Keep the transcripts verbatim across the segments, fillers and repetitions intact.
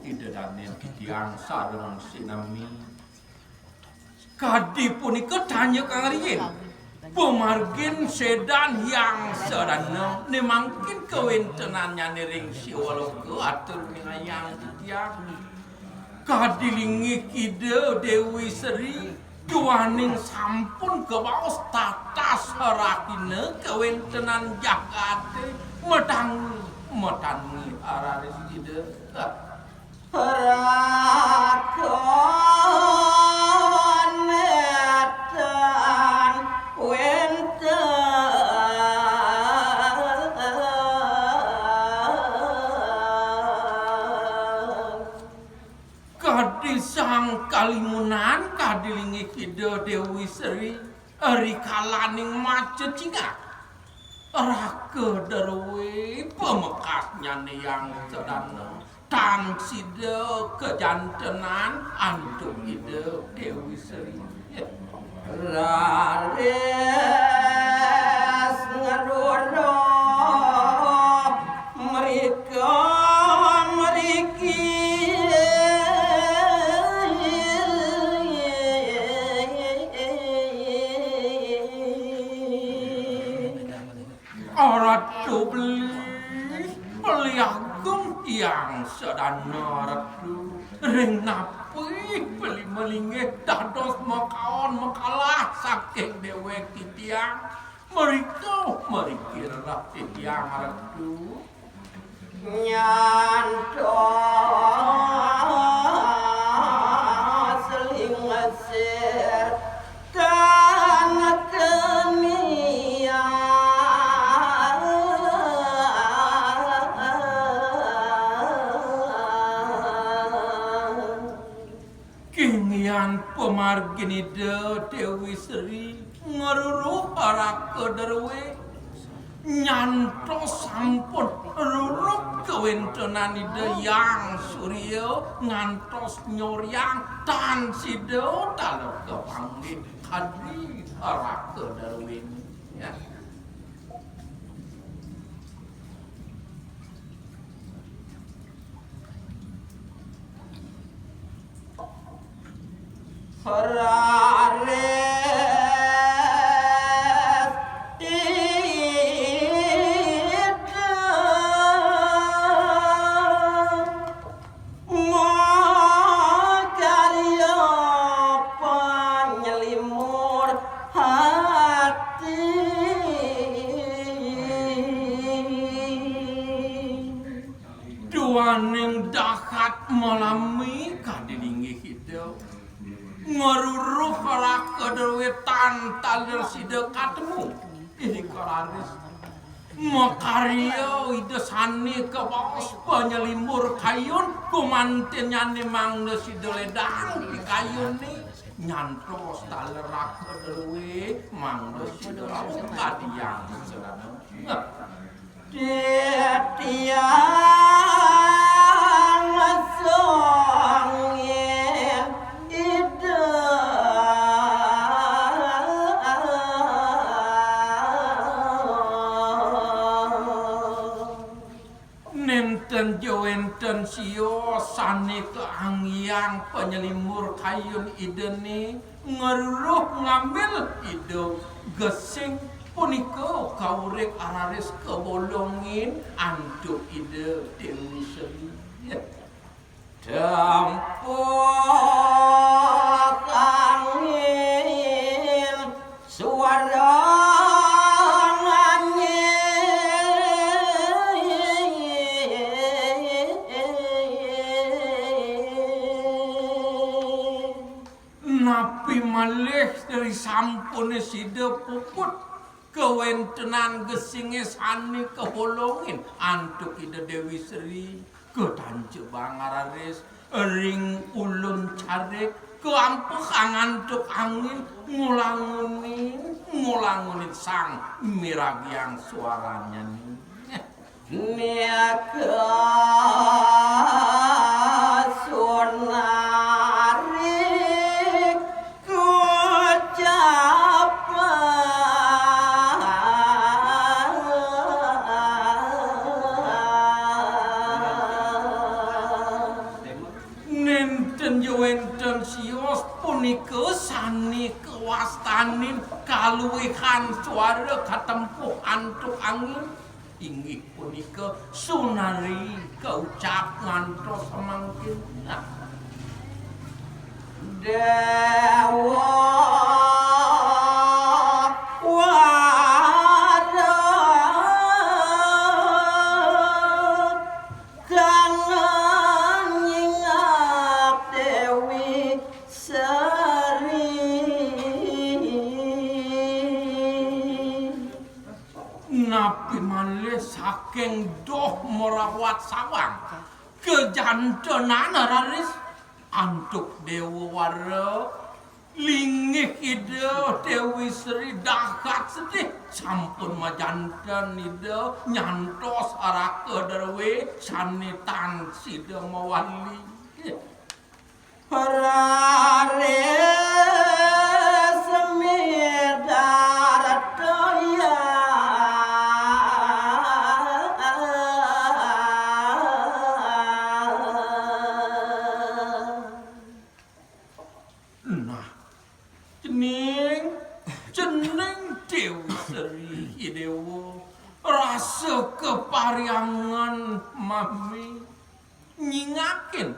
Ida dané titiang sareng sinami. Kadi punika tanya kang riyin. Pamargin sédan Hyang Sadana né mangkin kawéntenannyané ring Siwaloka atur minayang titiang. Kadi linggih Ida Déwi Sri, duaning sampun kabaos tatas rahina kawéntenan jagaté matangi, matangi araris Ida. Rakan nétan wénten. Kadi sang kalimunan, kadi linggih Ida Déwi Sri, rikalaning macecingak. Raka drué pamekasnyané Hyang Sadana. Tan sida kajantenan antuk Ida Déwi Sri. Raris ngeduduh mrika mriki. Ratu beli, beli agung Hyang Sadana Ratu. Ring napi beli malinggih dados makaon makalah saking déwék titiang. Mrika mriki rereh titiang Ratu. Nyantos lingsir tan keniang. Kinggihan pamargin Ida Déwi Sri ngruruh raka drué. Nyantos sampun ruruh kawéntenan Ida Hyang Surya ngantos nyoryang tan sida taler kapanggih kadi raka druéné. Ya. Raris Ida makarya panylimur hati. Duaning dahat malami kadi linggih Ida. Ngruruh raka drué tan taler sida katemu. Irika raris makarya Ida sané kabaos panylimur kayun, gumantinnyané mangda sida lédang pikayunné nyantos taler raka drué mangda sida raos kadi Hyang Sadana. Titiang sangin Ida. Nénten ja wénten sia sané kaanggéang panylimur kayun Idané ngruruh ngambil Ida gesing punika kaurig raris kabolongin antuk Ida Déwi Sri. Tempuh angin suara angin. Napi malih risampuné sida puput kawéntenan gesingé sané kabolongin antuk Ida Déwi Sri, katancebang raris ring ulun carik, kaampehang antuk angin, ngulangunin, ngulangunin sang miragiang swaranyané. Nika sunari kucapan. Wénten sios punika sané kawastanin kaluwihan swara katempuh antuk angin. Inggih punika sunari kaucap ngantos samangkin. Nah. Déwa Wara kang nyingak Déwi Sri. Napi malih saking doh marawat sawang kajantenan raris antuk Déwa Wara, linggih Ida Déwi Sri dahat sedih sampun majanten Ida nyantos araka druéné sané tan sida mawali. Raris midar toya. Nah, cening, cening Déwi Sri Déwa, rasa kapariangan mami nyingakin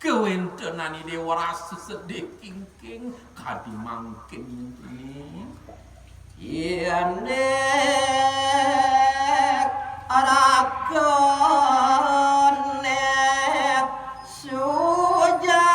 kawéntenan Ida Déwa rasa sedih kingking kadi mangkin cening. Yén dék rakené sujati.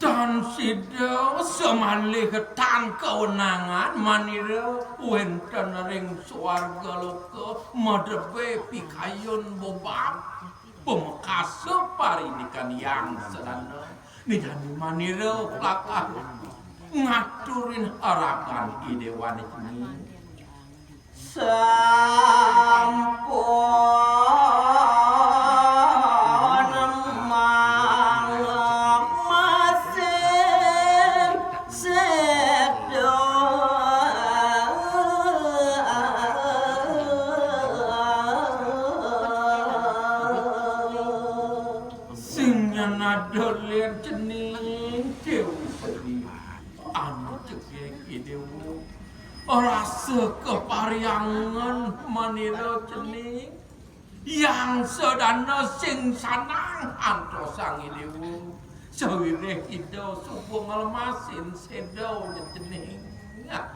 Tan sida samalih tan kawenangan manira wénten ring swarga loka madrebé pikayun bobab pamekasa parindikan Hyang Sedana. Nidani manira lakar ngaturin arakan Idéwané cening. Sampun mangemasin séda. Sing nyana dolen cening Déwi Sri. Anu cegek Idéwa. Rasa kapariangan manira cening. Hyang Sedana sing sanang antosang Idéwa. Sawiréh Ida suba nglemasin séda cening. Nah.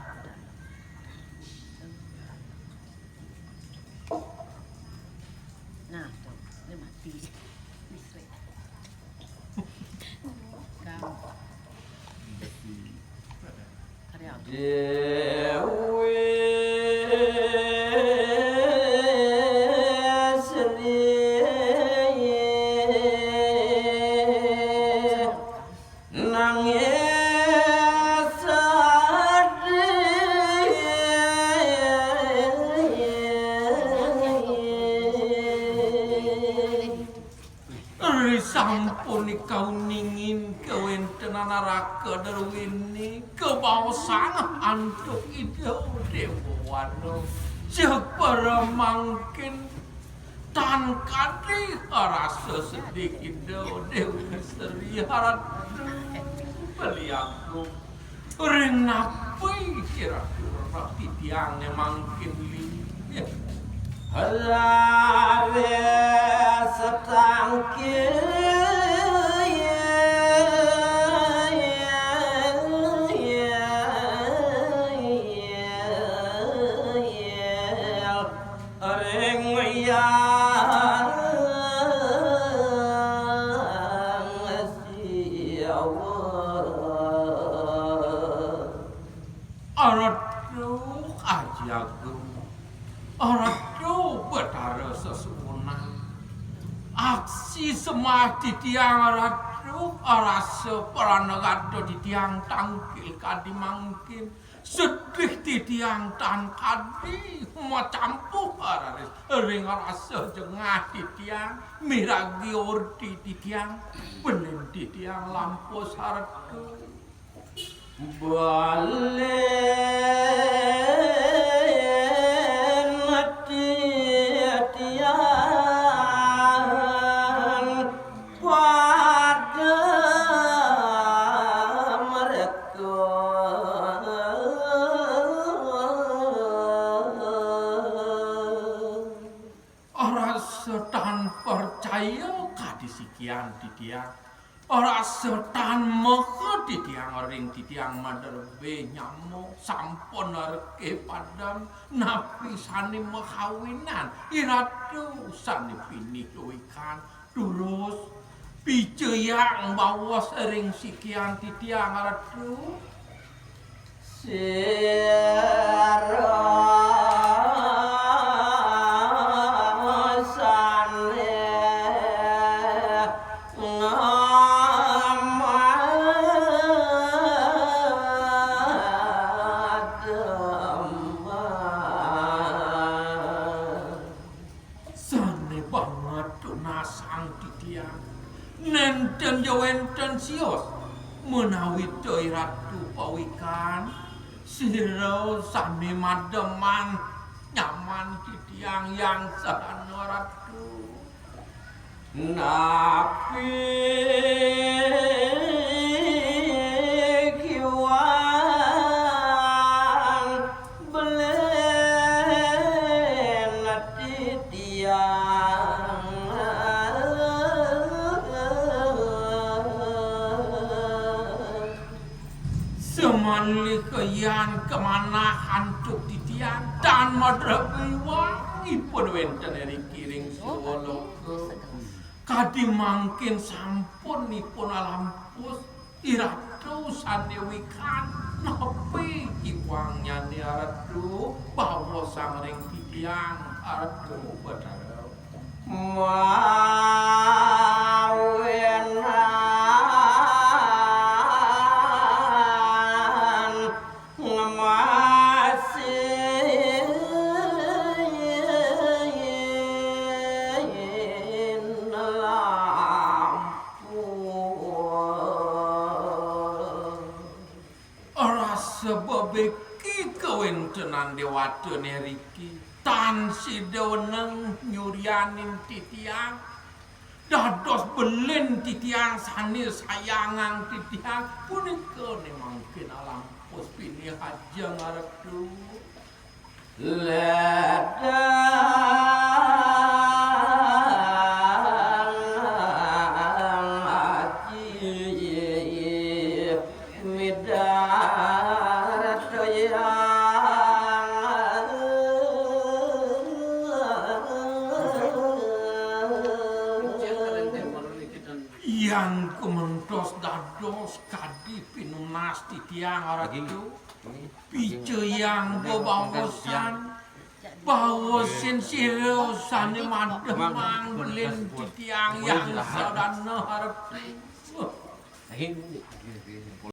Nah, tuh, dia mati. Listrik. Kamu. Hari apa? Déwi Sri. Nanging sedih. Risampunika uningin kawéntenan araka druéné kabaosang antuk Ida Déwa Wana. Jeg para mangkin tan kadi rasa sedih Ida Déwi Sri Ratu. Beli aku. Ring napi kira-kira titiang mangkin li? Laris tangkil. Ring Hyang Siwa. Ratu Aji Agung, Ratu Betara Sesuunan, aksi semah titiang Ratu, rasa pranagata titiang tangkil kadi mangkin. Sedih titiang tan kadi macampuh raris ring rasa jengah titiang miragi orti titiang, benin titiang lampus Ratu. Balik. Yan titiang, rasa tan meka titiang ring titiang madrebé nyama, sampun rekeh padem, napi sané makawinan, i ratu sané pinih wikan, durus picayang baos ring sikian titiang ratu. Sira sané ngamademang. Sané banget tunasang titiang. Nénten ja wénten sios, menawi ta i ratu pawikan, sira sané mademang nyaman titiang yang sadana ratu. Napi kiwang belin titiang. Samaliha yan kamanah antuk titiang, tan madrebé iwang ipun wénten ring kiring Siwaloka. Kadi mangkin sampun ipun alampus, i ratu sané wikan, napi kiwangnyané ratu, baosang ring titiang ratu Batara. Mawinan ngemasin lampu. Rasa bebeki kawéntenan déwatané riki, tan sida weneng nyuryanin titiang. Dados belin titiang sané sayangang titiang, punika né mangkin alampus pinih ajeng ratu. Ledang aji midartayang. Yan kumentos dados kadi pinunas titiang ratu. Picayang bebaosan, baosin sira sané mademang belin titiang yang sadana arep.